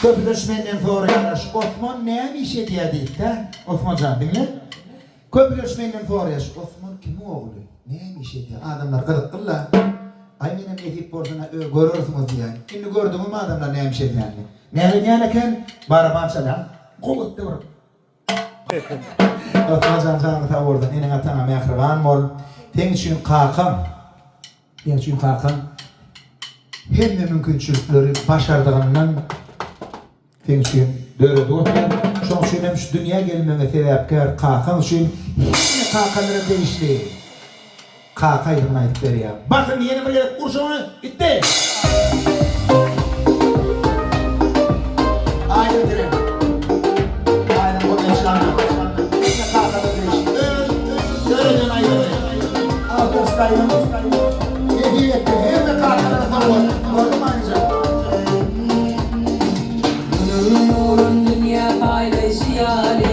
Köplenç menden soraýarlar, şu Osman näme iş edýär diýip-dä. Osman jan, diňle. Köplenç menden soraýar, şu Osman kimiň ogly? Näme iş edýär? Adamlar gyzykly-la. Aý menem nesip bolsa-na görersiňiz diýýän. Indi gördüňizmi adamlar näme iş edýänini? Näme edýän eken? Baraban çalýan. Gowy etdi bir. Osman jan janyň sag bolsun, eneň-ataňa mähriban bol. Seň üçin kakaň, seň üçin kakaň hemme mümkinçilikleri başardygyndan seň üçin döredip otyr. Şoň üçin hem şu dünýä gelmegiňe sebäpkär kakaň üçin hemme kakalara degişli. Kaka aýdymyny aýdyp berýär. Basym ýene bir gezek urşuň ony gitdi. Aýdyň tren. Aýdyň Hojaşlana. Hemme kakalar degişli. Öz döreden aýdymy. Awtorski aýdym. Nesip etsin. Hemme kakalara sag bol. Gördüňmi Aýjan. Günüň nurun dünýä paýlaýşy ýaly.